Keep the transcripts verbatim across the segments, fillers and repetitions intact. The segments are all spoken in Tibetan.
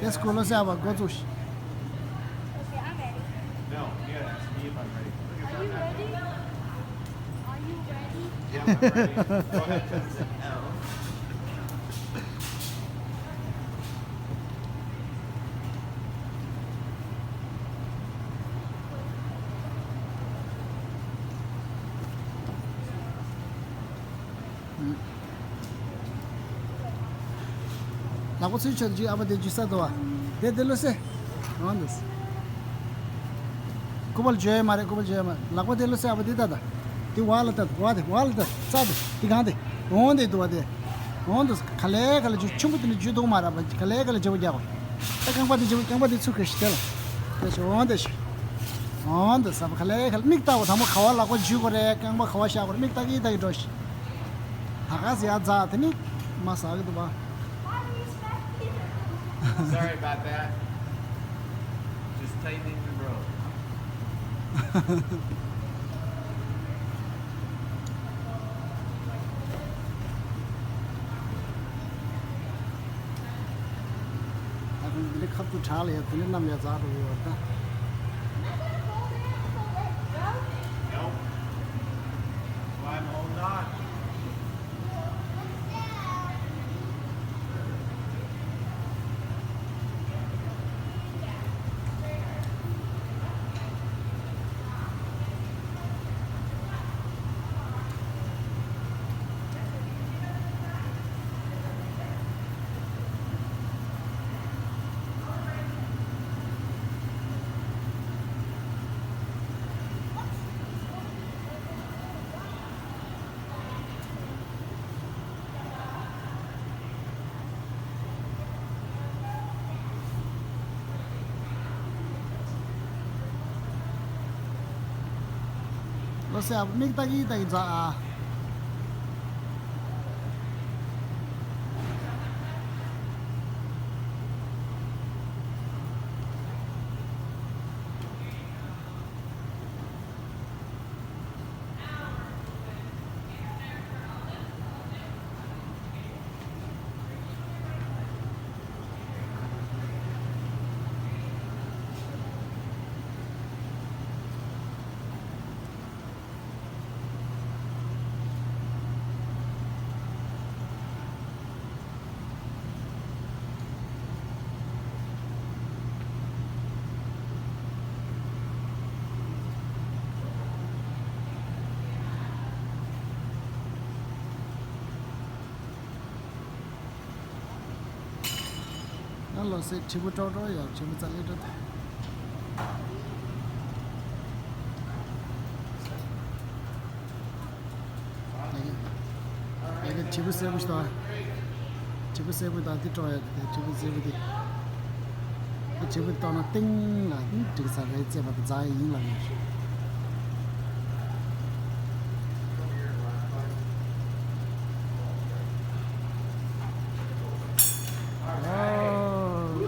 Let's go. ལོ་སེ་ཨ་བ་འགོ་བཙུགས་ཤིག Okay, I'm ready. No, you gotta ask me if I'm ready. Are you ready? Are you ready? Yeah, I'm ready. Go ahead, Justin. ལག་པ་ཚུར་ཆོད་ཅིག་ཨ་ཕ་དེ་ཇུས་ས་དོ་བ། དེ་དེ་ལོ་སེ། འོང་དུས། སྐུ་པར་བརྗོད་ཡ་མ་རེད། སྐུ་པར་བརྗོད་ཡ་མ་རེད། ལག་པ་དེ་ལོ་སེ་ཨ་ཕ་དེ་ད་ད། དེ་བ་ལ་ད་བ་དེ་བ་ལ་ད་རྩ་དེ་དེ་གང་དེ། འོང་དེ་དུ་བ་དེ། འོང་དུས་ག་ལེ་ག་ལེ་ཇུས་ཆུན་པོ་དེ་ནི་ཇུས་འདུག་མ་ར་བ་ག་ལེ་ག་ལེ་ཇེ་བོ་རྒྱག་བ། ད་རྐང་པ་དེ་ཇེ་བོ་རྐང་པ་དེ་ཚུར་ཁ་ཤི་དེ་ལ། དེ་ཤི་འོང་དེ་ཤི། འོང་དུས་ས་བ་ག་ལེ་ག་ལེ་མིག་ལྟ་བ་དང་པོ་ག་བ་ལག་པ་ཇུས་གོ་རེད། རྐང་པ་ག་བ་བཞག་གོ་རེད། མིག་ལྟ་གི་ལྟ་གི་འགྲོ་ཤི། ད་ག་ཟེ་ཡ་ཛ་དེ་ནི་མ་ཟ་གི་འདུག་བ། Sorry about that. Just tightening the rope. ད་ཁོང་འདི་འདྲའི་ཁ་ཐུག་དྲག་ལ་ཡ་དེ་འདྲའི་གནམ་ལ་ཡ་འཛག་འགྲོ་གི་ཡོད་རེད་ད། Nope. Why I'm holding on? ལོ་སེ་ཨ་མིག་ལྟ་གི་ལྟ་གི་འཛག་ཨ། ཨ་ལོ་སེ་དྲིལ་བུ་ཀྲོག་ཀྲོག་ཡ། དྲིལ་བུ་རྩ་ལེ་ཀྲོག་ད། ཡ་གི་དྲིལ་བུ་སེར་པོ་ཞིག་དང་། དྲིལ་བུ་སེར་པོ་དང་དེ་ཀྲོག་ཡ་གི་དེ་དྲིལ་བུ་སེར་པོ་དེ། དེ་དྲིལ་བུ་གཏོང་ན་ཏིང་ལ་ནི་འགྲིག་ས་རེད། རྩེ་བ་དེ་འཛག་ཡིན་ལ་ཡིན། ཨོ།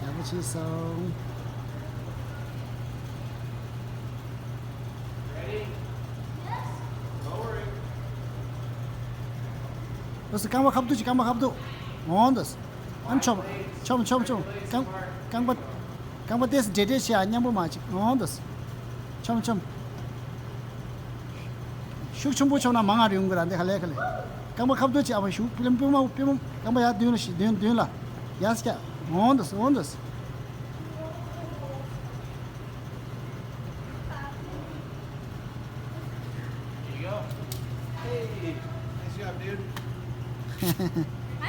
ཡག་པོ་བྱས་སོང་། ཨོ་སི་རྐང་པ་ཁ་བསྡུ་ཅིག་རྐང་པ་ཁ་བསྡུ། འོང་དོ། ཨ་ནི་ཆོམ་ཆོམ་ཆོམ་ཆོམ། རྐང་རྐང་པ་རྐང་པ་ཏེས་འདྲེ་འདྲེ་བྱེད་ཨ་མཉམ་པོ་མ་ཅིག་འོང་དོ། ཆོམ་ཆོམ། ཤུགས་ཆེན་པོ་ཆོམ་ན་མང་ང་རེ་ཡོང་གི་ར་འདི་ཧ་ལས་ཁ་ལས། རྐང་པ་ཁ་བསྡུ་ཅིག་ཨ་བ་ཤུགས་པི་ལམ་པི་མ་པི་མ་རྐང་པ་ཡར་མདུན་ལ་ཤི་མདུན་མདུན་ལ། ཡར་སྐྱ། འོང་དོ་འོང་དོ། There you go. Hey, nice job, dude.